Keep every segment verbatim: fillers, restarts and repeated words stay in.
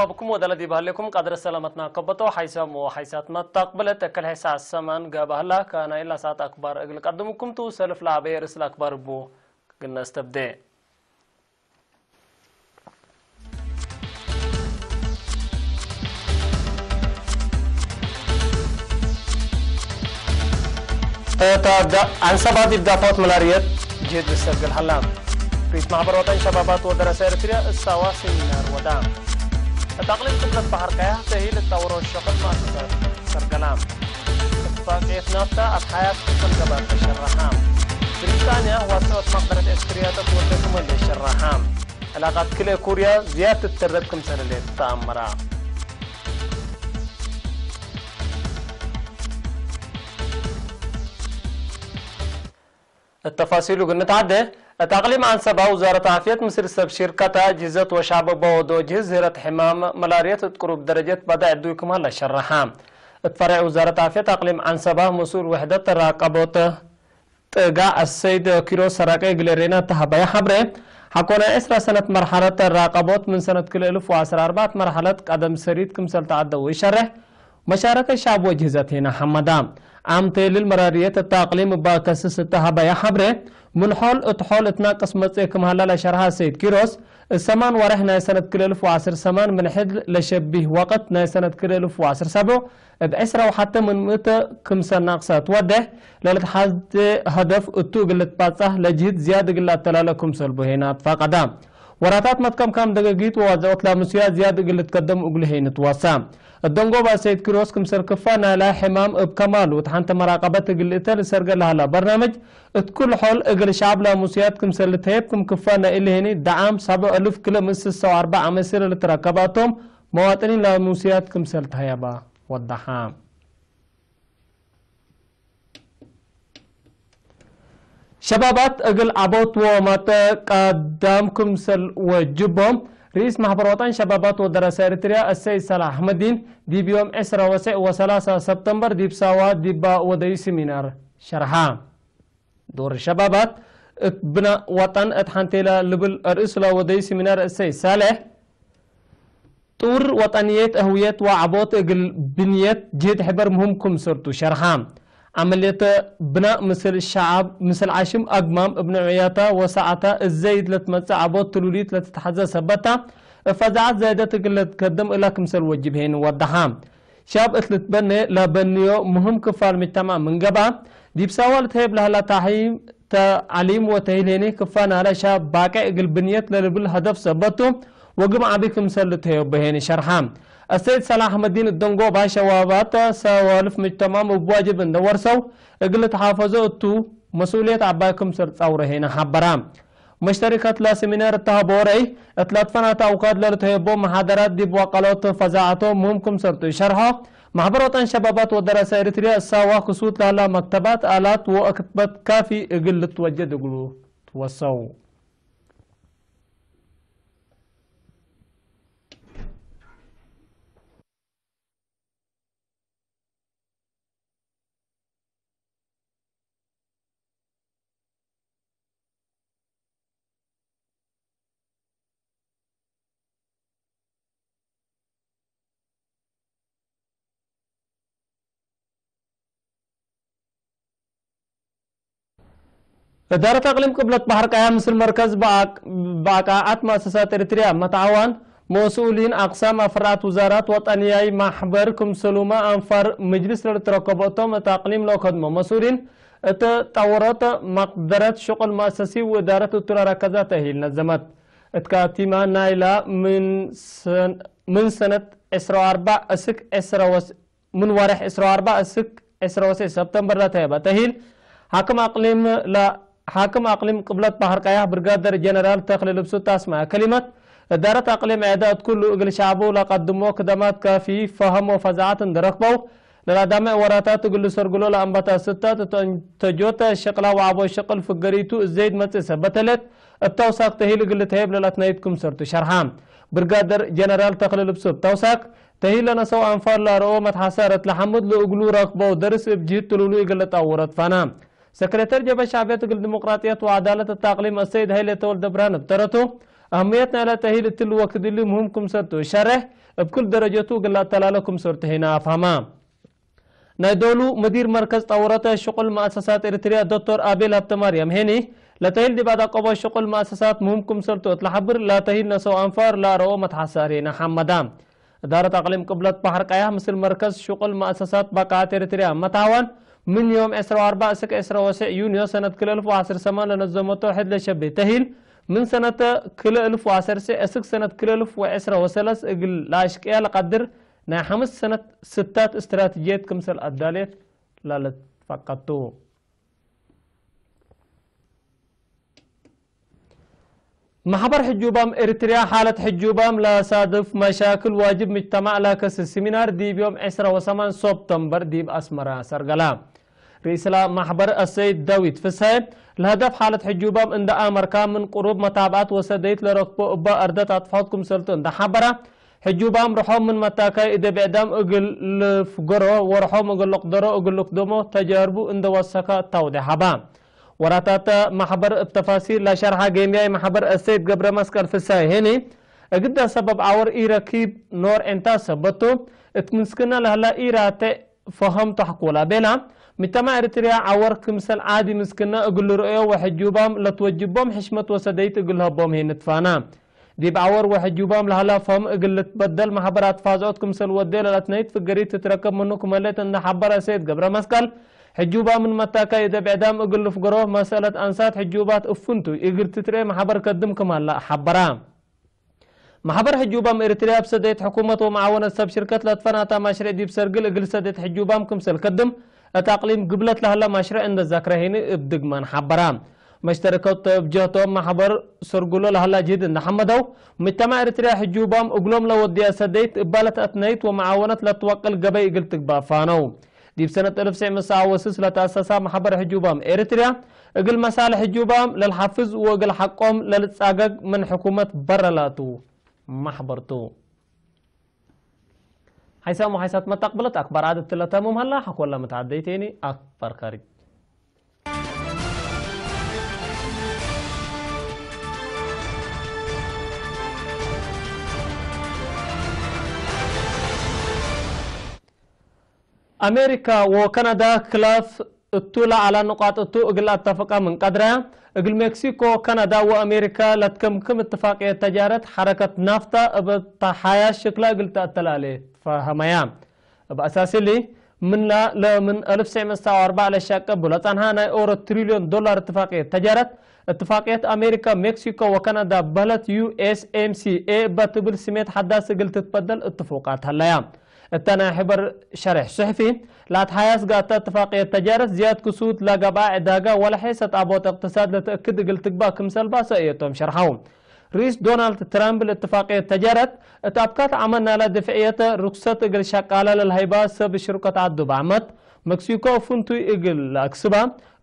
ብኩም ወደለ ዲብ ሀሌኩም ቀድረ ሰላመትና ከበቶ ሐይሳም ወሐይሳት መታቅብለት እክል ሐይሳ ሰማን ገባ ህላ ከናይላ ሰዓት አክባር እግል ቀድምኩም ቱ ሰልፍ ለአበየ ርእስ ለአክባር እቡ እግል ነስተብዴ። እት ዳ-፣ አንሰባ ዲብ ዳፋውት መላርየት ጅህድ ልሰግል ሀላ። ርኢስ ማሕበር ወጠን ሸባባት ወደረሰ ኤርትርያ እሳዋ ሲሚናር ወዳ። እት አቅሊም ቅብለት በሐር ቀያሕ ተሂል እት አውሮ ሸቅል ማእሰሳት ሰርገላ። እትፋቅየት ናፍታ አትሓያት ክምሰል ገባት ተሸረሓ። ብሪጣንያ ዋስዕወት መቅደረት ኤርትርያ ተትወዴ ክመ ለሸረሓ። ዕላቃት ክልኤ ኩርያ ዝያድ ትትረድ ክምሰል ህሌት ተአመራ። እት ተፋሲሉ እግል ንትዓዴ፣ እት አቅሊም አንሰባ ውዛረት ዓፍየት ምስል ሰብ ሽርከተ፣ ጅህዘት ወሻበቦ ወዶ ጅህዝ ህረት ሕማም መላርየት እት ቅሩብ ደረጀት ባዳዕ እዱይ ክም ሀለ ሸረሐ። እት ፈሬዕ ውዛረት ዓፍየት አቅሊም አንሰባ መስኡል ውሕደት ተራቀቦት ጥጋዕ አሰይድ ኪሮስ ሰራቀ እግል ኤሬና ተሀበየ ሐብሬ፣ ሐቆ ናይ ዕስራ ሰነት መርሐለት ተራቀቦት ምን ሰነት ክልኤ እልፍ ወዐስር አርበዕት መርሐለት ቀደም ሰሪት ክምሰል ተዐደው ኢሸሬሕ፣ መሻረከት ሸዐብ ወጅህዘት ሄነ ሐመዳ። አምቴ ልል መራርየት እተ አቅሊም እበ ከስስ እተ ሀበየ ሐብሬ፣ ምን ሖል እት ሖል እትናቅስ መጽኤ ክም ሀላ ለሸርሐ ሰይድ ኪሮስ፣ እሰማን ወሬሕ ናይ ሰነት ክልኤ እልፍ ወዐስር ሰማን ምን ሕድ ለሸቢህ ወቅት ናይ ሰነት ክልኤ እልፍ ወዐስር ሰብዑ እብ ዕስራ ወሐተ ምን ምእት ክምሰል ናቅሰ ትወዴሕ፣ ለልትሐዜ ሀደፍ እቱ እግል ልትባጻሕ ለጅህድ ዝያድ እግል ለአተላለ ክምሰል ቡ ሄነ አትፋቀዳ። ወራታት መትከምካም ደገጊት ወዋዘወት ላምሱያ ዝያድ እግል ልትከደም እግሉ ሄ ንትወሳ። እት ደንጎባ ሰይድ ኪሮስ ክምሰል ክፋ ናይላ ሕማም እብ ከማሉ እት ሐንተ መራቀበት እግል ልእተ ልሰርገ ለሀላ በርናምጅ፣ እት ኩል ሖል እግል ሸዐብ ላምሱያት ክምሰል ልትሀየብ ክም ክፋ ናይ እሊ ሄኒ ደዓም ሰብዕ እልፍ ክልኤ ምእት ስሳ ወአርበዕ አመ ስለ ልትረከበ እቶም መዋጥኒን ላምሱያት ክምሰል ተሀየባ ወደሐ። ሸባባት እግል ዐቦት ወማተ ቀዳም ክምሰል ወጅቦም፣ ርኢስ ማሕበር ወጠን ሸባባት ወደረሰ ኤሪትርያ አሰይድ ሰላሕ አሕመዲን፣ ዲብ ዮም ዕስራ ወሰዕ ወሰላሳ ሰብተምበር ዲብ ሳዋ ዲባ ወደዩ ሲሚናር ሸርሐ። ዶር ሸባባት እት ብናእ ወጠን እት ሐንቴ ለልብል ርእስ ለወደዩ ሲሚናር አሰይድ ሳልሕ፣ ጡር ወጠንየት፣ አህውየት ወዐቦት እግል ብንየት ጅህድ ሕበር ምህም ክምሰልቱ ሸርሐ። ዐመልየት ብናእ ምስል ሸዐብ፣ ምስል ዐሽም አግማም እብ ንዑያታ ወሰዓታ እዘይድ ለትመጽእ ዐቦት ትሉሊት ለትትሐዘ ሰበታ፣ እብ ፈዛዐት ዛይደት እግል ለትከደም እላ ክምሰል ወጅብ ሄን ወደሐ። ሸዐብ እት ልትበኔ ለበንዮ ምህም ክፋል ምጅተማዕ ምን ገብአ፣ ዲብ ሳዋ ልትሀየብ ለሀላ ታሒም ተዕሊም ወተሂል ሄኒ ክፋ ናለ ሸባብ ባቄዕ እግል ብንየት ለልብል ሀደፍ ሰበት ቱ፣ ወግም ዐቢ ክምሰል ልትሀየቦ ሄኒ ሸርሐ። አሰይድ ሰላሕ አሕመዲን እት ደንጎባ ሸባባት ሰዋልፍ ምጅተማም እብ ዋጅብ እንደ ወርሰው እግል ልትሓፈዞ እቱ፣ መስኡልየት ዐባይ ክምሰል ጸውረ ሄነ ሐበራ። መሽተሪከት ለሲሚናር እተ ሀቦ ወረይ፣ እት ለትፈናተ አውካድ ለልትሀየቦ መሓደራት ዲብ ወቀሎት ፈዛዐቶም ምህም ክምሰልቱ ኢሸርሖ። ማሕበር ወጠን ሸባባት ወደረሰ ኤሪትርያ እሳዋ ክሱት ለሀላ መክተባት፣ አላት ወአክትበት ካፊ እግል ልትወጀድ እግሉ ትወሰው። እዳረት አቅሊም ቅብለት በሐር ቀያ ምስል መርከዝ በአቅ-፣ በአቃዓት መአሰሳት ኤሪትርያ መትዓዋን፣ መስኡሊን አቅሳም አፍራዓት ውዛራት ወጠንያይ ማሕበር ክምሰሉመ አንፋር ምጅልስ ለልትረከቦ እቶም እት አቅሊም ለከድሞ መስኡሊን እት ጠውሮት መቅደረት ሽቁል መአሰሲ ወእዳረት እቱ ለረከዘ ተእሂል ነዘመት። እት ካቲማ ናይላ ምን ሰን-፣ ምን ሰነት ዕስራ ወአርበዕ እስክ ዕስራ ወስ-፣ ምን ወሬሕ ዕስራ ወአርበዕ እስክ ዕስራ ወሰዕ ሰብተምበር ለተህበ ተእሂል፣ ሓክም አቅሊም ለ-፣ ሓክም አቅሊም ቅብለት በሐር ቀያሕ ብርጋደር ጀነራል ተክለ ልብሱ ታስመዐ ከሊመት፣ እዳረት አቅሊም ዔዳ እት ኩሉ እግል ሸዐቡ ለቀድሞ ክደማት ካፊ ፈሀም ወፈዛዐት እንዴ ረክበው፣ ለለአዳምዕ ወራታት እግል ልሰርግሎ ለአንበታ ስታት እት አንተጆተ ሸቅላ ወዐቦ ሸቅል ፍገሪቱ እዘይድ መጽእ ሰበት ህሌት፣ እብ ተውሳክ ተሂል እግል ልትሀየብ ለለአትናይት ክምሰልቱ ሸርሐ። ብርጋደር ጀነራል ተክለ ልብሱ እብ ተውሳክ፣ ተሂል ለነሰው አንፋር ለአርኦ መትሐሰረት ለሐምድ ለእግሉ ረክበው ደርስ እብ ጅህት ትሉሉ እግል ለጣውረት ፋና። ሰክሬተር ጀብሀት ሸዕብየት እግል ዲሞቅራጥየት ወዐዳለት እት አቅሊም አሰይድ ሀይሌ ተወልደ ብርሃን እብ ተረቱ፣ አህምየት ናይለ ተእሂል እትሊ ወክድ እሊ ምህም ክምሰልቱ ሸሬሕ፣ እብ ክል ደረጀቱ እግል ለአተላለ ክምሰልቱ ሄነ አፍሀማ። ናይ ዶሉ መዲር መርከዝ ጠውረተ ሽቁል መአሰሳት ኤሪትርያ ዶክተር አቤል ሀብተማርያም ሄኒ፣ ለተእሂል ዲብ አዳቀቦ ሽቁል መአሰሳት ምህም ክምሰልቱ እት ለሐብር፣ ለተእሂል ነሰው አንፋር ለአረኦ መትሐሳር ሄነ ሐመዳ። እዳረት አቅሊም ቅብለት በሐር ቀያሕ ምስል መርከዝ ሽቁል መአሰሳት ባቃዓት ኤሪትርያ መትሃዋን፣ ምን ዮም ዕስራ ወአርበዕ እስክ ዕስራ ወሰዕ ዩንዮ ሰነት ክልኤ እልፍ ወዐስር ሰማን ለነዘመቶ ሕድ ለሸቤ ተእሂል፣ ምን ሰነት ክልኤ እልፍ ወዐሰርሰዕ እስክ ሰነት ክልኤ እልፍ ወዕስራ ወሰለስ እግል ለአሽቅያ ለቀድር ናይ ሐምስ ሰነት ስታት እስትራትጅየት ክምሰል አዳልየት ላልትፈቀድ ቱ። መሕበር ሕጁባም ኤሪትርያ፣ ሓለት ሕጁባም ለሳድፍ መሻክል ዋጅብ ምጅተማዕ ለከስስ ሲሚናር ዲብ ዮም ዕስራ ወሰማን ሰብተምበር ዲብ አስመራ ሰርገላ። ርኢስላ መሕበር አሰይድ ዳዊት ፍስሐ፣ ለሀደፍ ሓለት ሕጁባም እንደ አመርካ ምን ቅሩብ መታብዐት ወሰደይት ለረክቦ እበ አርደት አጥፍሖት ክምሰልቱ እንደ ሐበራ፣ ሕጁባም ርሖም ምን መታካይ እደ ብዕዳም እግል ልፍገሮ ወርሖም እግል ልቅደሮ እግል ልክደሞ ተጃርቡ እንደ ወሰከ እታውዴ ሀባ። ወራታተ መሕበር እብ ተፋሲል ለሸርሐ ጌምያይ መሕበር አሰይድ ገብረ መስቀል ፍሳይ ሄኒ፣ እግደ ሰበብ ዐወር ኢረኪብ ኖር ዕንታ ሰበት ቱ፣ እት ምስክነ ለህላ ኢራቴዕ ፈሀም ተሕኮላ ቤላ፣ ምጅተማዕ ኤሪትርያ ዐወር ክምሰል ዓዲ ምስክነ እግል ልርእዮ ወሕጁባም ለትወጅቦም ሕሽመት ወሰደይት እግል ለሀቦም ሄኒ ትፋና። ዲብ ዐወር ወሕጁባም ለሀላ ፈሀም እግል ልትበደል መሕበር አትፋዝዖት ክምሰል ወዴ ለለትነይት ፍገሪት ትትረከብ ምኑ ክም ህሌት እንደ ሐበረ ሰይድ ገብረ መስቀል፣ ሕጁባም ምን መታካይ እደ ብዕዳም እግል ልፍገሮ፣ መሰለት አንሳት ሕጁባት እፍንቱ እግል ትትርኤ መሕበር ከድም ክም ሀላ ሐበራ። መሕበር ሕጁባም ኤሪትርያ እብ ሰደይት ሕኩመት ወመዓወነት ሰብ ሽርከት ለትፈናታ ማሽርዕ ዲብ ሰርግል እግል ሰደይት ሕጁባም ክምሰል ከድም እት አቅሊም ግብለት ለሀላ ማሽርዕ እንደ ዘክረ ሄኒ እብ ድግማን ሐበራ። መሽተረከት እብ ጀህቶም መሕበር ሰርጉሎ ለሀላ ጅህድ እንደ ሐመደው፣ ምጅተማዕ ኤሪትርያ ሕጁባም እግሎም ለወድየ ሰደይት እባ ለተአትነይት ወመዓወነት ለትወቅል ገበይ እግል ትግባእ ፋነው። ዲብ ሰነት እልፍ ትስዕ ምሰ ወስስ ለተአሰሳ መሕበር ሕጁባም ኤሪትርያ፣ እግል መሳልሕ ሕጁባም ለልሐፍዝ ወእግል ሐቆም ለልጻገግ ምን ሕኩመት በረ ላቱ መሕበር ቱ። ሐይሳም ወሐይሳት መተቅብለት አክባር ዓድ እትለ ተሙም ሀላ፣ ሐኮላ መትዓደይቴኒ አክባር ካሪጅ። አሜሪካ ወከናዳ ክላፍ እቱ ለዐለ ንቃጥ እቱ እግል አተፍቀ ምን ቀድረያ፣ እግል ሜክሲኮ፣ ከናዳ ወአሜሪካ ለትከምክም እትፋቅየት ተጃረት ሐረከት ናፍታ እብ ተሓያስ ሽክላ እግል ተአተላሌ ፈሀመያ። እብ አሳስ እሊ፣ ምንላ ለምን አልፍ ትስዕ ምእት ወአርበዕ ለሻቅብ ለጸንሐ ናይ ኦሮ ትሪልዮን ዶላር እትፋቅየት ተጃረት፣ እትፋቅየት አሜሪካ፣ ሜክሲኮ ወከናዳ በህለት ዩ ኤስ ኤም ሲ ኤ እበ ትብል ስሜት ሐዳስ እግል ትትበደል እትፉቃት ሀለያ። እተ ናይ ሕበር ሸሬሕ ሱሕፊ፣ ለአትሓያስ ጋተ እትፋቅየት ተጃረት ዝያድ ክሱት ለገብአ ዕዳጋ ወለሐይሰት አቦት እቅትሳድ ለትአክድ እግል ትግባእ ክምሰል ባሰእየቶም ሸርሐው። ርኢስ ዶናልድ ትራምፕ ለእትፋቅየት ተጃረት፣ እት አብካት ዐመት ናይላ ድፍዕየተ ርክሰት እግል ሸቃለ ለልሀይባ ሰብ ሽርከት ዐዱ በዐመት፣ መክሲኮ ፍንቱይ እግል ለአክስባ፣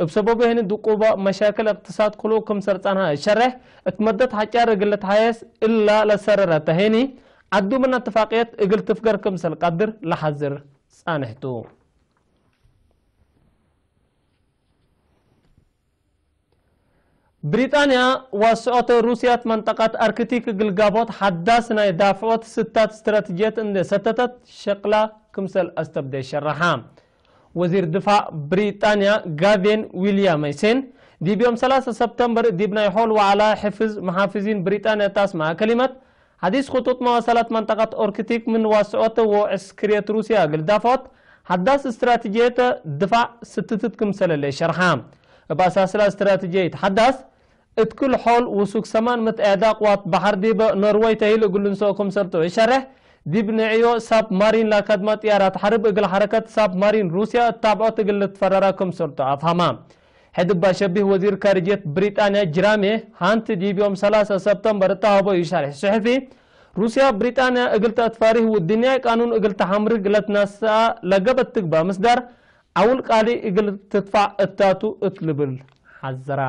እብ ሰበቡ ህኒ ድቁበ መሻክል እቅትሳድ ክሉ ክምሰል ጸንሐ እሸሬሕ፣ እት መደት ሐጫር እግል ልትሓየስ እላ ለሰረረተ ህኒ፣ ዐዱ ምን እትፋቅየት እግል ትፍገር ክምሰል ቀድር ለሐዝር ጸንሕቱ። ብሪጣንያ ዋስዖት ሩስያት መንጠቀት አርክቲክ እግል ጋቦት ሐዳስ ናይ ዳፍዖት ስታት ስትራትጅየት እንዴ ሰተተት ሸቅላ ክምሰል አስተብዴ ሸረሐ። ወዚር ድፋዕ ብሪጣንያ ጋቬን ዊልያምሴን ዲብ ዮም ሰላሰ ሰብተምበር ዲብ ናይ ሖል ወዐላ ሕፍዝ መሓፍዚን ብሪጣንያ ታስመዐ ከሊመት፣ ሐዲስ ክጡጥ መዋሰላት መንጠቀት ኦርክቲክ ምን ዋስዖት ወዕስክርየት ሩስያ እግል ዳፍዖት ሐዳስ እስትራትጅየት ድፋዕ ስትትት ክምሰል ህሌ ሸርሐ። እብ አሳስላ እስትራትጅየት ሐዳስ፣ እት ክል ሖል ውሱክ ሰማን ምትአዳ ቅዋት በሐር ዲብ ኖርወይ ተሂል እግል ልንሰኦ ክምሰልቱ እሸሬሕ፣ ዲብ ንዕዮ ሳብ ማሪን ለከድመ ጥያራት ሐርብ እግል ሐረከት ሳብ ማሪን ሩስያ እት ታብዖት እግል ልትፈረራ ክምሰልቱ አፍሀማ። ሕድ እባ ሸቢህ ወዚር ካርጅየት ብሪጣንያ ጅራሜ ሃንት ዲብ ዮም ሰላሰ ሰብተምበር እተ ሀበዩ ሸርሕ ጽሑፊ፣ ሩስያ ብሪጣንያ እግል ተአትፋሪህ ወድንያይ ቃኑን እግል ተሐምርግ ለትነስአ ለገብአት ትግበእ ምስዳር ዐውል ቃሊ እግል ትድፋዕ እታቱ እት ልብል ሐዘራ።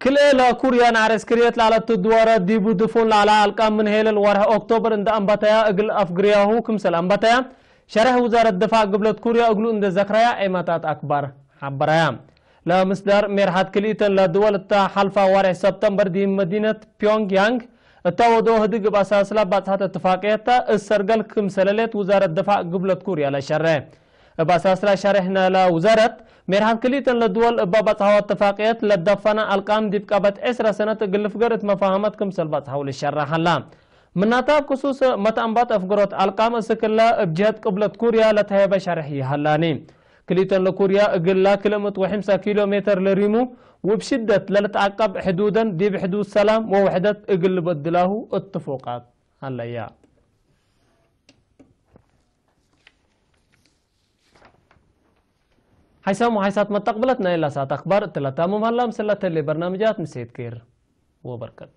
ክልኤ ለኩርያን ዐስክርየት ለዐለት ድዋረ ዲቡ ድፉን ለዐለ አልቃም ምን ሄለል ወርሕ ኦክቶበር እንደ አንበተያ እግል አፍግርያሁ ክምሰል አንበተያ ሸርሕ ውዛረት ድፋዕ ግብለት ኩርያ እግሉ እንደ ዘክረያ ዔማታት አክባር ዐበራያ። ለምስዳር ሜርሐት ክልኢተን ለድወል እተ ሐልፋ ዋርሕ ሰብተምበር ዲብ መዲነት ፒዮንግ ያንግ እተ ወዶ ህድግ እብ አሳስላ ባጽሐት እትፋቅየት እት ሰርገል ክም ሰለሌት ውዛረት ድፋዕ ግብለት ኩርያ ለሸረ። እብ አሳስላ ሸሬሕነ ለውዛረት፣ ሜርሐት ክልኢተን ለድወል እበ ባጽሐወ እትፋቅየት ለደፈነ አልቃም ዲብ ቀበት ዕስረ ሰነት እግል ልፍገር እት መፋሀመት ክምሰል ባጽሐው ልሸረሕ ሀላ። ምናተ፣ ክሱስ መትአንባት አፍገሮት አልቃም እስክለ እብ ጀህት ቅብለት ኩርያ ለተሀየበ ሸርሕ ይሀላኒ። ክልኢተን ለኩርያ እግላ ክልእምት ወሐምሳ ኪሎ ሜተር ለሪሙ፣ ወእብ ሽደት ለልትዐቀብ ሕዱደን ዲብ ሕዱድ ሰላም ወውሕደት እግል ልበድላሁ እትፎቃት ሀለያ። ሐይሳም ወሐይሳት መተቅብለት ናይ ላሳት አክባር እትለ ታምም ሀላ፣ ምስለ ተሌ በርናምጃት ንሴት ኬር ወበርከት።